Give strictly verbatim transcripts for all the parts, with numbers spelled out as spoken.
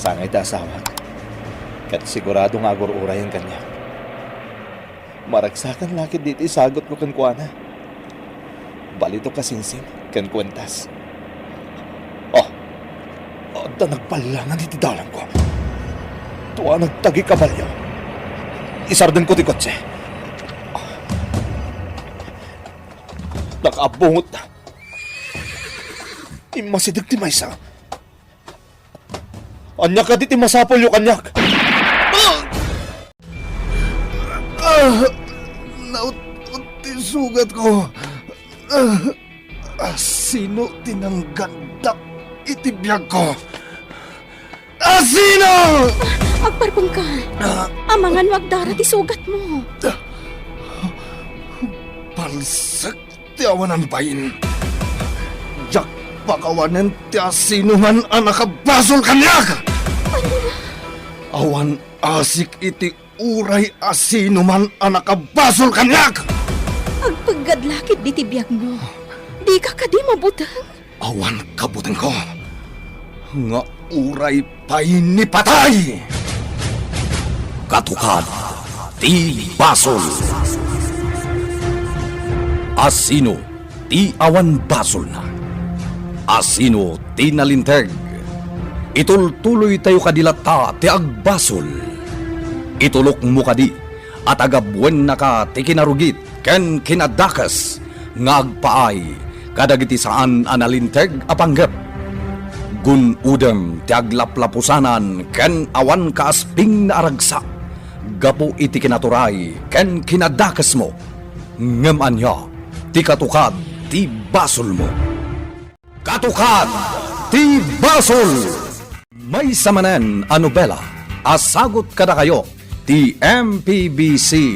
Angay ti asawak, ket sigurado nga agur-urayen kaniak. Maragsakan la ketdi ti isagutko kenkuana. Balito kasinsin ken kuentas. Oh, adda nagballangan iti dalangko. Tua nagtagi kabalio. Isardengko ti kotse. Nakaabungotna. Immasideg ti maysa. Ania kadi ti masapulyo kaniak? Ah! Naut-ot ti sugatko. Ah! Asino ti nanggandak iti biagko? Asino? Agparpengka. Ah! Amangan no agdara ti sugatmo. Palsek ti awanan bain. Diak pakawanen ti asinoman a nakabasol kaniak. Awan asik iti uray asinoman a nakabasol kaniak. Agpeggad la ketdi ti biagmo. Dika kadi mabuteng? Awan kabutengko nga uray pay ni patay. Katukad ti basol. Asino ti awan basolna? Asino ti nalinteg? Itultuloytayo kadi latta ti agbasol. Itulokmo kadi a tagabuennaka ti kinarugit ken kinadakes nga agpaay kadagiti saan a nalinteg a panggep. Gun-odem ti aglaplapusanan ken awan kaaspingna a ragsak gapu iti kinaturay ken kinadakesmo. Ngem ania ti katukad ti basolmo? Katukad ti basol! Maysa manen a nobela a sagut kadakayo ti M P B C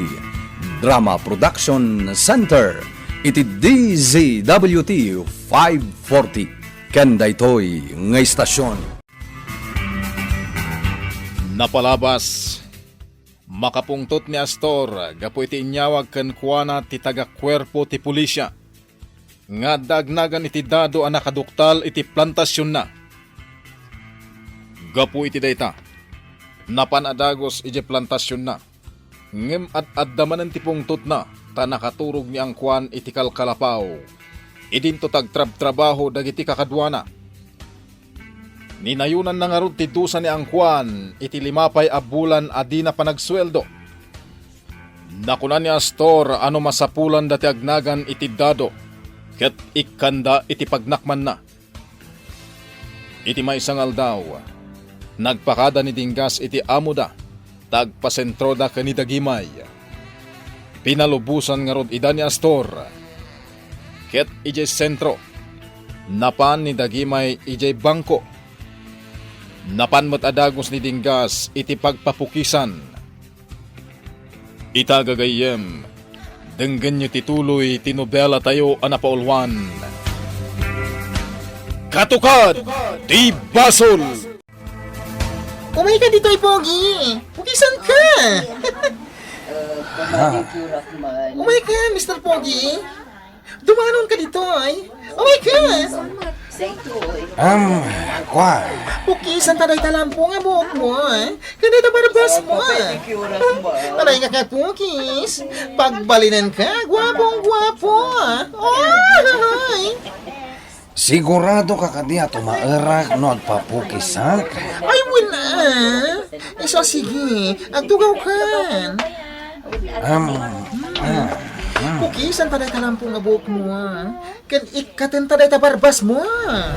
Drama Production Center iti D Z W T five forty ken daytoy nga istasyon. Napalabas, makapungtot ni Astor gapu iti inyawag kenkuana ti taga-kuerpo ti pulisya nga adda agnagan iti dado a nakaduktal iti plantasionna. Gapu iti dayta, napan a dagus idiay plantasionna, ngem ad-adda manen ti pungtotna ta nakaturog ni Angkuan iti kalkalapaw idinto tagtrabtrabaho dagiti kakaduana. Ninayonanna ngarud ti dusa ni Angkuan iti lima pay a bulan a dina panagsueldo. Nakuna ni Astor a no masapulanda ti agnagan iti dado ket ikkanda iti pagnakmanna. Iti maysa nga aldaw, nagpakada ni Dinggas iti amoda ta agpasentroda ken ni Dagimay. Pinalubosan ngarud ida ni Astor. Ket idiay sentro, napan ni Dagimay idiay bangko. Napan met a dagus ni Dinggas iti pagpapukisan. Ita gagayyem, denggenyo ti tuloy ti nobelatayo a napauluan, Katukad ti Basol! Umayka ditoy, Pogi! Pukisanka! Ah. Umayka, Mister Pogi! Dumanonka ditoy! Umayka! Am, kua. Pukisanta dayta lampo nga buokmo, ah. Ken dayta barbasmo, ah. Aray nga kapukis. Pagbalinenka, guapong guapo, ah. Oy! Siguradoka kadi a tumaerak no agpapukisak? Ay, wen, ah. Isu a sige, agtugawkan. Am, ah, ah. Pukisanta dayta lampo nga buokmo, ah. Ken ikkatenta dayta barbasmo, ah.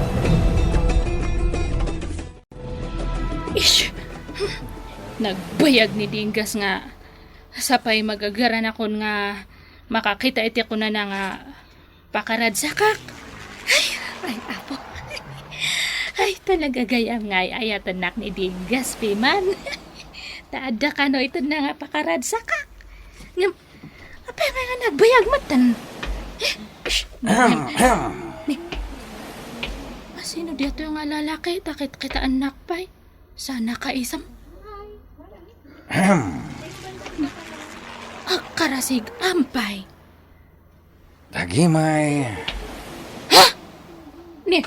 Ish! Nagbayag ni Dinggas nga sapay magagaranakon nga makakita iti kunana nga pakaradsakak. Ay, ay, apo. Ay, talaga gayam nga ay-ayatennak ni Dinggas, piman. Ta adda kano iten na nga pakaradsakak. Ngem, apay nga nagbayag met tan? Eh, shh, Ahem, ahem. Ni, asino diyatoy nga lalaki? Ta kit-, kitaennak pay. Sana kaisam. Ahem. Agkarasig-am pay. Dagimay. Ha? Ni,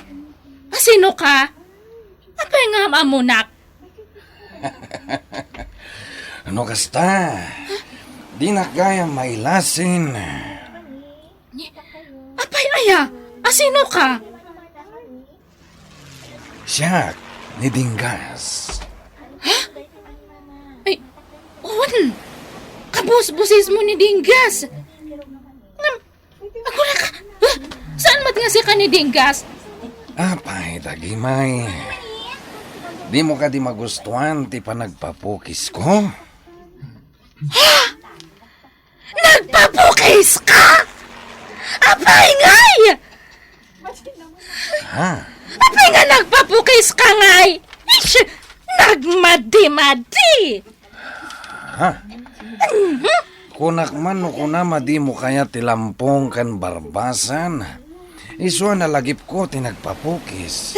asino ka? Apay nga am-ammonak? No kasta, dinak gayam mailasin. Apay aya? Asino ka? Siak ni Dinggas. Ay, wen. Kabusbusismo ni Dinggas. Ngem, agura ka. Ha? Saan met nga sika ni Dinggas? Apay, Dagimay. Dimo kadi magustuan ti panagpapukisko? Ha? Nagpapukis ka? Apay ngay! Ha? Apay nga nagpapukis ka ngay? Ish! Nagmadi-madi! Ha? Mhm. Kunak man no kunam a dimo kayat ti lampong ken barbasan. Isu a nalagipko ti nagpapukis.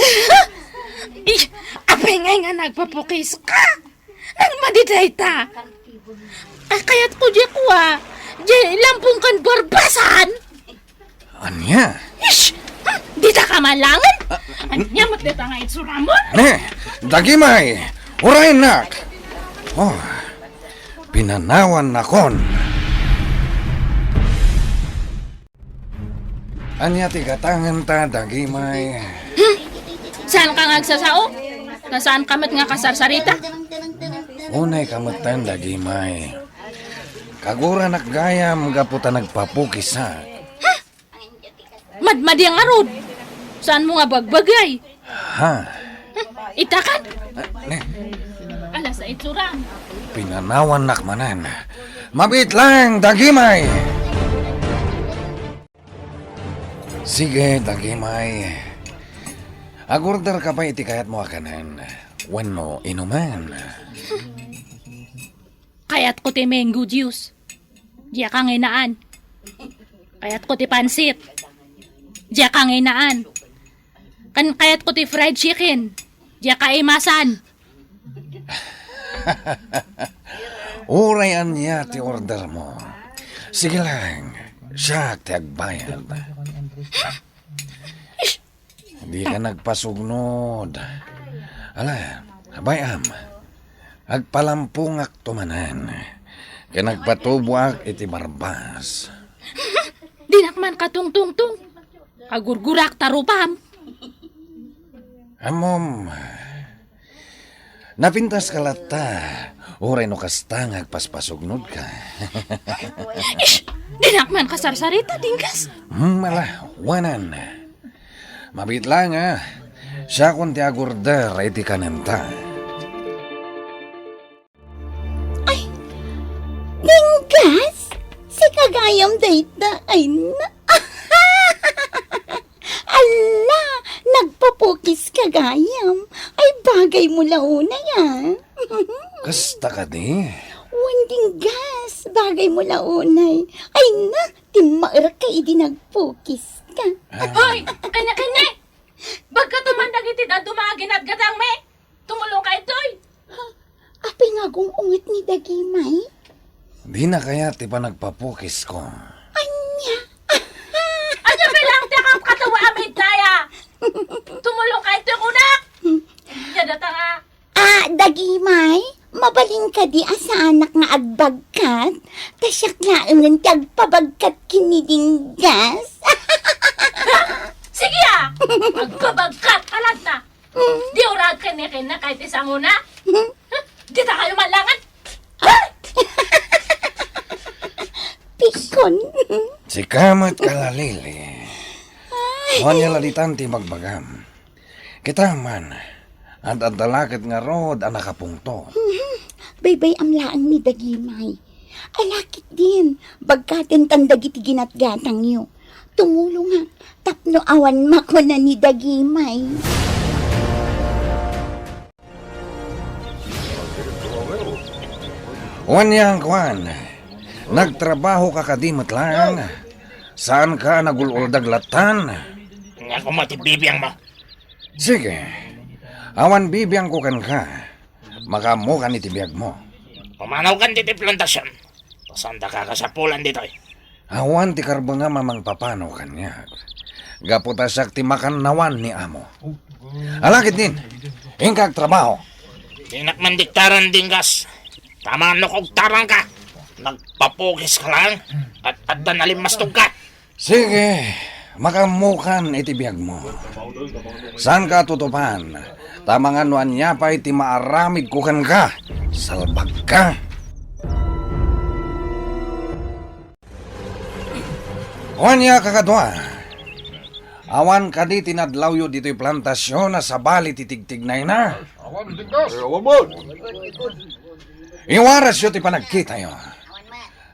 Ish! Apay ngay nga nagpapukis ka? Nagmadi dayta. Ay, kayatko diay kua. Diay lampong ken barbasan. Ania? Ish! Hmm, dita ka malangen? Ah, ania met dayta nga itsuramon? Ne, Dagimay! Uray, nak! Oh, pinanawannakon. Ania ti gatangenta, Dagimay? Hmm? Saan ka nga agsasao? Saan ka met nga kasarsarita? Unay ka metten, Dagimay. Kaguranak gayam gapu ta nagpapukisak. Hmm? Madmadi ngarud. Saan mo nga bagbagay? Ha? Hmm, itakan? Ah, ne. Ala sa itsuram. Pinanawannak manen. Mabiit lang, Dagimay! Sige, Dagimay. Agorder ka pay iti kayatmo a kanen. Wenno inumen. Kayatko ti mango juice. Diak nga inaan. Kayatko ti pansit. Diak nga inaan. Ken kayatko ti fried chicken. Diak nga imasan. Uray ania ti order mo. Sige lang, siak ti agbayad. Ish! Dika nagpasugnod. Ala, bay-am. Agpalampongakto manen. Ken agpatuboak iti barbas. Dinak man katungtungtong. Agurgurak ta rupam. Ammom, napintas ka latta, uray no kasta nga agpaspasugnodka. Ish! Dinak man kasarsarita, Dinggas. Hmm, ala, wanan. Mabiit lang, a. Siakon ti agorder iti kanenta. Ay, Dinggas? Sika gayam dayta, ay na. Ala, nagpapukis ka gayam. Ay, bagay mo la unay, a. Kasta kadi? Wen, Dinggas, bagay mo la unay. Ay na, timmaerka idi nagpukis ka. Ah. Hoy! Kanya, kanya! Bagka tuman dagiti dadduma a ginatgatangmi! Tumulong ka itoy! Ha? Apay nga agung-unget ni Dagimay? Dina kayat ti panagpapukisko. Ania? Ania bilang ti akam katawa a midaya? Tumulong ka itoy kunak! Ania data nga? Ah, Dagimay, mabalin kadi a saanak nga agbagkat? Ta siak laengen ti agpabagkat ken ni Dinggas. Sige a! Agpabagkat, alanna! Di urag ken ni Kenna kay ti sangona? Dita kayo malangan? Pikon. Sika met kalalili. Ay. Ania la ditan ti bagbagam. Kita man, ad-adda la ket ngarud a nakapungtot. Mhm. Baybay-am laeng ni Dagimay. Ala ketdin, bagkatentan dagiti ginatgatangyo. Tumulongak tapno awan makuna ni Dagimay. Wen, yan, kuan. Nagtrabaho ka kadi met laeng? Saan ka nagul-uldag lattan? Ania koma ti bibiangmo? Sige. Awan bibiangko kenka. Makaammokan iti biagmo. Pumanawkan ditoy plantasion. Saan daka kasapulan ditoy? Awan ti karbengam a mangpapanaw kaniak. Gapu ta siak ti makannawan ni amo. Ala ketdin, inka agtrabaho. Dinak mandiktaran, Dinggas. Tama no kung tarang ka. Nagpapukis ka lang at adda nalimmastog ka. Sige, makaammokan iti biagmo. Saanka a tutupan, ta mangan no ania pay ti maaramidko kenka, salbagka. Wen, kakadua, awan kadi ti nadlawyo ditoy plantasion a sabali ti tigtignayna? Awan, Dinggas. Eh, awan man. Iwarasyo ti panagkitayo.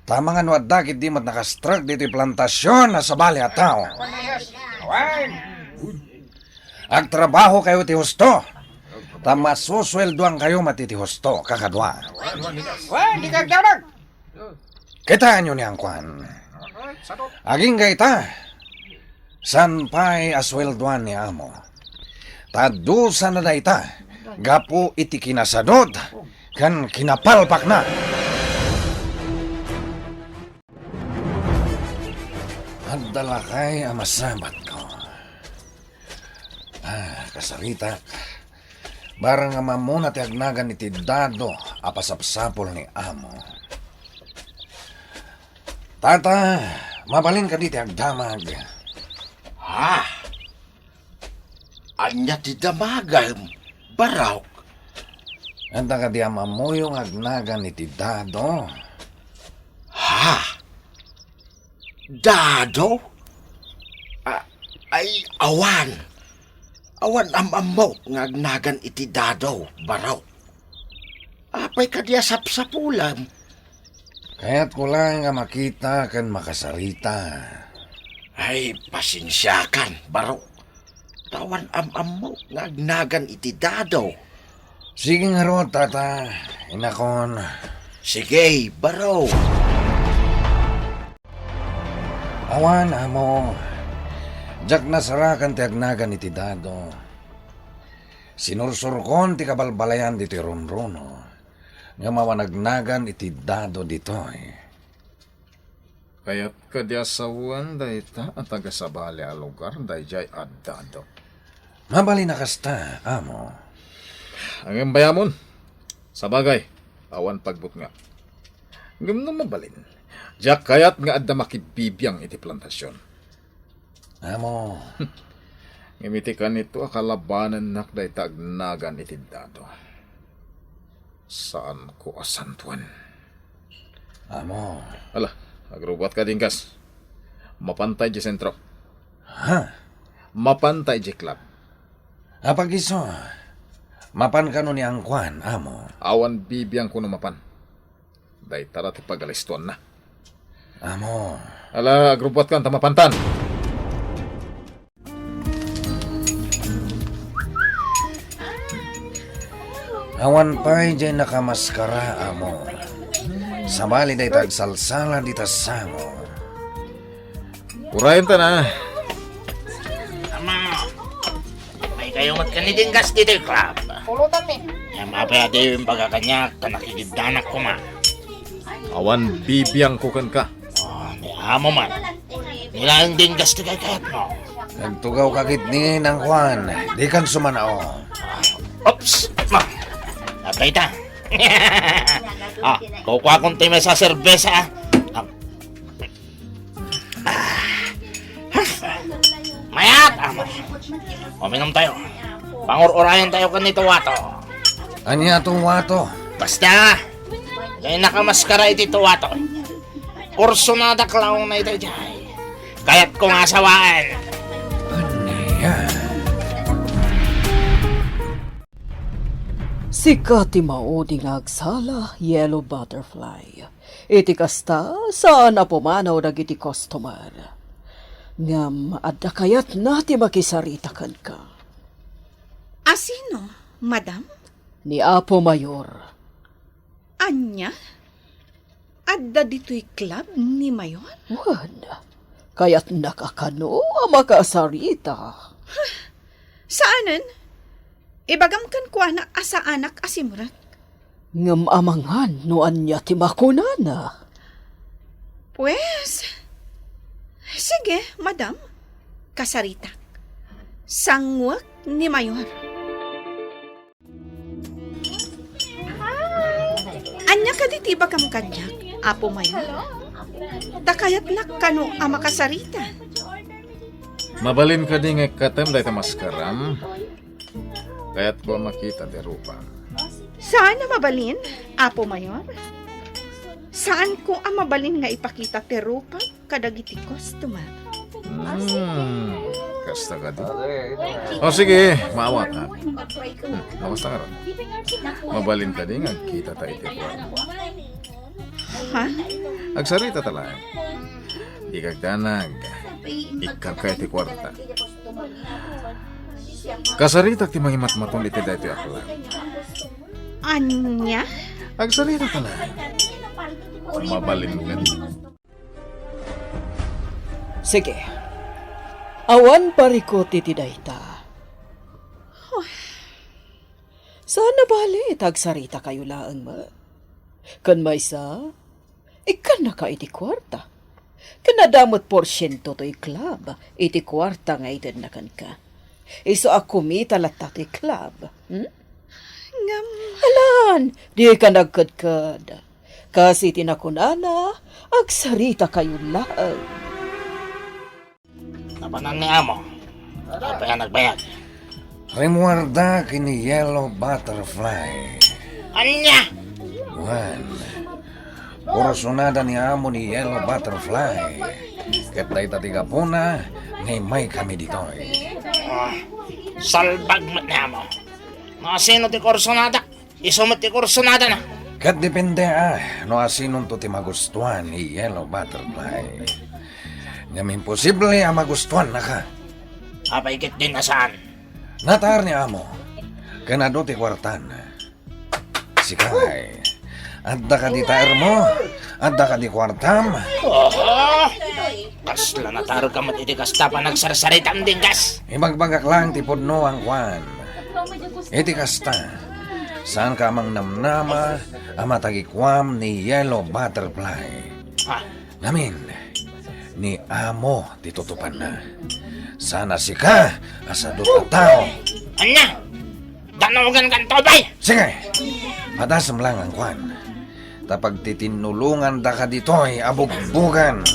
Ta mangan no adda ketdi met nakastrek ditoy plantasion a sabali a tao. Awan. Agtrabahokayo ti husto. Ta masusueldoankayo met iti husto, kakadua. Wen, di ka agdawdag. Kitaenyo ni angkuan. Agingga ita, saan pay a sueldoan ni amo. Ta dusana dayta gapu iti kinasadut ken kinapalpakna. Adda lakay a masabatko. Ah, kasaritak. Barang nga mammona ti agnagan iti dado a pasapsapul ni amo. Tata, mabalin kadi ti agdamag? Ha? Ania ti damagem, Barok? Adda kadi a mammuyo nga agnagan iti dado? Ha? Dado? A-, ay, awan. Awan am-ammok nga agnagan iti dado, Barok. Apay kadi a sapsapulem? Kayatko laeng a makita ken makasarita. Ay, pasensiakan, Barok. Ta awan am-ammok nga agnagan iti dado. Sige ngarud, tata, inakon. Sige, Barok. Awan, amo. Diak nasarakan ti agnagan iti dado. Sinursurkon ti kabalbalayan ditoy runruno. Ngem awan agnagan iti dado ditoy. Kayat kadi a sawen dayta a taga-sabali a lugar daydiay a dado? Mabalin a kasta, amo. Ngem bayamon, sabagay, awan pagbutnga. Ngem no mabalin, diak kayat nga adda makibibiang iti plantasion. Amo. Ngem iti kanito a kalabanennak dayta agnagan iti dado. Saanko a santuan. Amo. Ala, agrubbuatka, Dinggas. Mapanta idiay sentro. Ha? Mapanta idiay club. Apag isu, mapan kano ni angkuan, amo? Awan bibiangko no mapan. Dayta la ti pagalistuanna. Amo. Ala, agrubbuatkan ta mapantan. Awan pay diay nakamaskara, amo. Sabali dayta agsalsala dita sango. Urayen ta na. Ama, may kayo mat kaniding gas dito yung club. Pulutan mi. Yan, mapay adi yung pagkakanya, ta nakikigdanak ko ma. Awan bibiang ko ken ka. Oh, ni amo man. Nilaeng din gas ti kayat mo. Nagtugaw ka gid ni nang Juan. Di kan sumanao. Oops! Ma! Atay ta. Ah, kukuha kong times sa serbesa, ah. Ah. Mayat, amo. Uminom tayo. Pangur-urayan tayo kanito, wato. Ania to, wato? Basta, dahil nakamaskara iti to, wato. Kursunada clown na ito, jay. Kayat kong asawaan. Ania? Sika ti maudi nga agsala, Yellow Butterfly. Iti kasta, saan a pumanaw dagiti customer. Ngem adda kayatna ti makisarita kenka. A sino, madam? Ni Apo Mayor. Ania? Adda ditoy club ni Mayor? Wen, kayatnak a kano a makasarita. Saanen, ibagam kenkuana a saanak a simrek. Ngem amangan no ania ti makunana. Pues, sige, madam. Kasaritak. Sanguek ni Mayor. Ania ti ibagam kaniak, Apo Mayor? Ta kayatnak kano a makasarita. Mabalin kadi nga ikkatem dayta maskaram? Kayatko a makita ti rupam. Saan a mabalin, Apo Mayor? Saanko a mabalin nga ipakita ti rupam kadagiti customer. Hmm, kasta kadi. O sige, maawatak. Hmm, no kasta ngarud. Mabalin kadi nga agkitata iti kuarta. Ha? Agsaritata laeng. Dika agdanag. Ikkanka iti kuarta. Kasaritak ti mangimatmaton iti daytoy a club. Ania? Agsaritata laeng. Mabalin kadi. Sige. Awan parikut iti dayta. Huh. Saan a bale ta agsaritakayo laeng met. Ken maysa, ikkannaka iti kuarta. Ken adda met porsiento toy club iti kuarta nga itedna kenka. Isu a kumita latta toy club. Hmm? Ngem alan, dika nagkedked. Kas iti nakunana, agsaritakayo laeng. Napanan ni amo. Apay a nagbayag? Rimmuarda ken ni Yellow Butterfly. Ania? Wen, kursonada ni amo ni Yellow Butterfly. Ket dayta ti gapuna nga immaykami ditoy. Ah, salbag met ni amo. No asino ti kursonadak, isu met ti kursonadana. Ket depende, ah, no asinonto ti magustuan ni Yellow Butterfly. Ngem imposible a magustuannaka. Apay ket di a saan? Natar ni amo. Ken adu ti kuartan. Sika, ay. Adda kadi taermo? Adda kadi kuartam? Oho! Kasla natarka met iti kasta a panagsarsaritam, Dinggas. Ibagbagak laeng ti pudno a kuan. Iti kasta, saanka a mangnamnama a matagikuam ni Yellow Butterfly. Ha? Ngamin, ni amo ti tutupanna. Saan a sika a sadut a tao. Ania? Danugankan to, bay! Sige! Padasem laeng a kuan. Ta pagtitinnulongandaka ditoy a bugbogan.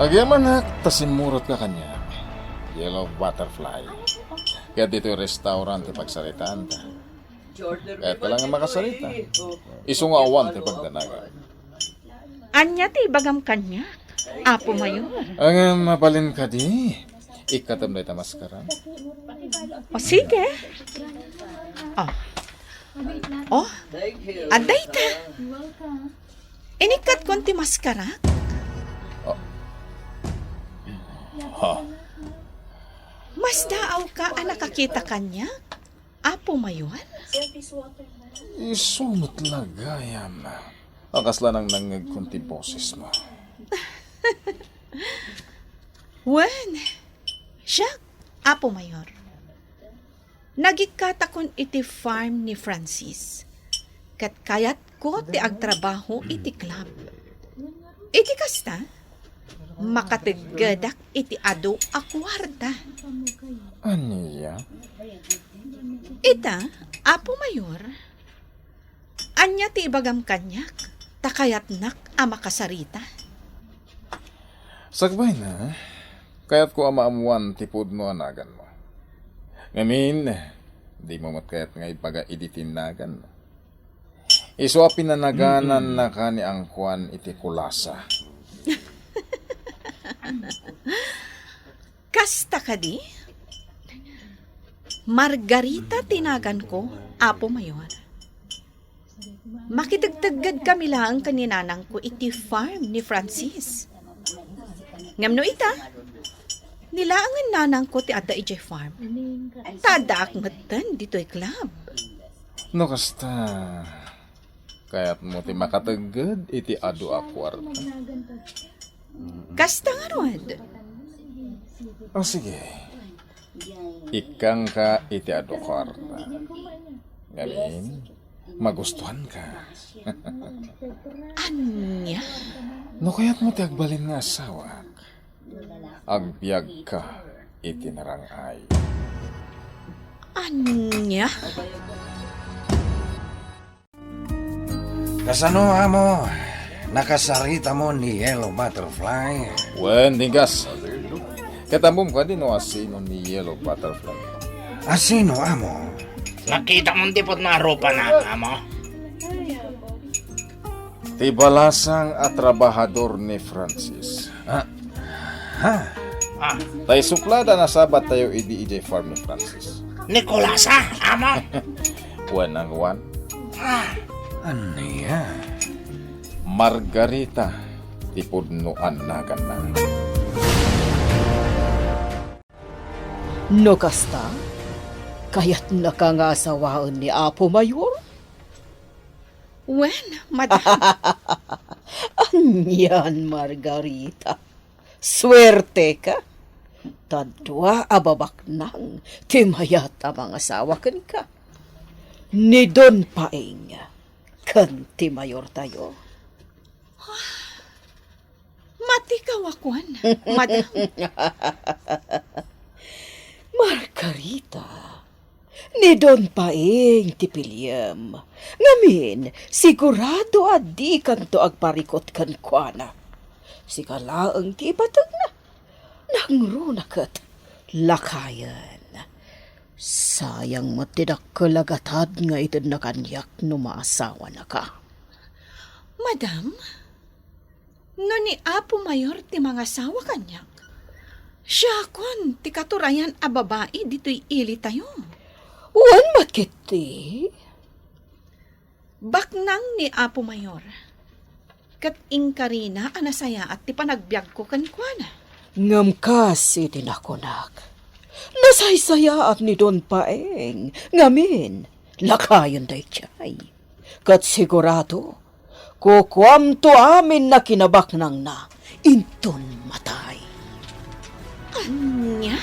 Agyamanak ta simmurotka kaniak, Yellow Butterfly. Ket ditoy restaurant ti pagsaritaanta. Kayat ka lang nga makasarita. Isu nga awan ti pagdanagan. Ania ti ibagam kaniak, Apo Mayor? Ngem mabalin kadi, ikkatem dayta maskara. O, sige. O. O, adda ita. Inikkatkon ti maskarak. O. Ha? Masdaawka a nakakita kaniak, Apo Mayor? Isu met la gayam a kasla nangnangngegkon ti bosesmo. Wen, siak, Apo Mayor. Nagikkatakon iti farm ni Francis, ket kayatko ti agtrabaho iti club. Iti kasta, makateggedak iti adu a kuarta. Ania? Ita, Apo Mayor, ania ti ibagam kaniak, ta kayatnak a makasarita? Sakbayna, kayatko a maammoan ti pudno a naganmo. Ngamin, dimo met kayat nga ibaga idi ti naganmo. Isu a pinanaganannaka ni Angkuan iti kulasa. Kasta kadi? Margarita ti naganko, Apo Mayor. Makitegteggedkami laeng ken ni nanangko iti farm ni Francis. Ngem no ita, ni laengen nanangko ti adda idiay farm. Ta addaak metten ditoy club. No kasta, kayatmo ti makategged iti adu a kuarta? Kasta ngarud. O sige, ikkangka iti adu a kuarta. Ngamin, magustuanka. Ania? No kayatmo ti agbalin nga asawak, agbiagka iti narang-ay. Ania? Kasano, amo? Nakasaritamo ni Yellow Butterfly? Wen, Dinggas. Ket ammom kadi no asino ni Yellow Butterfly? Asino, amo? Nakitam ti pudno a rupana, amo? Ti balasang a trabahador ni Francis. Ah, ha? Ah, Ta isuplada nasabattayo idi idiay farm ni Francis. Nicolasa, amo? Wen, Juan. Ah, Ania? Margarita ti pudno a naganna. No kasta, kayatnaka nga asawaen ni Apo Mayor? Wen, madam. Anian, Margarita? Suerteka. Ta dua a babaknang ti mayat a mangasawa kenka. Ni Don Paeng ken ti mayortayo. Matikaw a kuan, madam. Margarita, ni Don Paeng ti piliem. Ngamin, sigurado a dikanto agparikut kenkuana. Sika laeng ti ibategna. Nangruna ket lakayen. Sayang met ti dakkel a gatad nga itedna kaniak no maasawanaka. Madam, no ni Apo Mayor ti mangasawa kaniak, siakon ti katurayan a babai ditoy ilitayo. Wen met ketdi. Baknang ni Apo Mayor, ket inkarina a nasayaat ti panagbiagko kenkuana. Ngem kas iti nakunak, nasaysayaat ni Don Paeng ngamin, lakayon daydiay. Ket sigurado, kukuamto amin a kinabaknangna inton matay. Ania?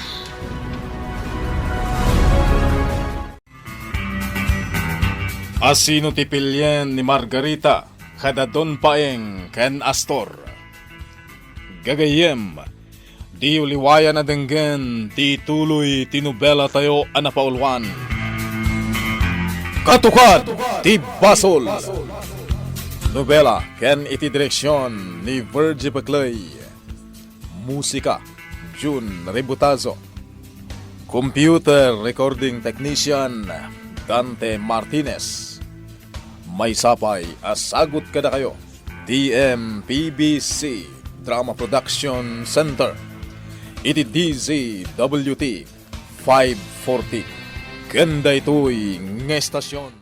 Asino ti pilien ni Margarita kada Don Paeng ken Astor? Gagayyem, diyo liwayan a denggen ti ituloy ti nobelatayo a napauluan, Katukad ti Basol. Nobela ken iti direksion ni Virgie Peclay. Musika, Jun Rebutazo. Computer recording technician, Dante Martinez. Maysa pay a sagut kadakayo ti M P B C Drama Production Center iti D Z W T five forty. Ken daytoy nga estasion.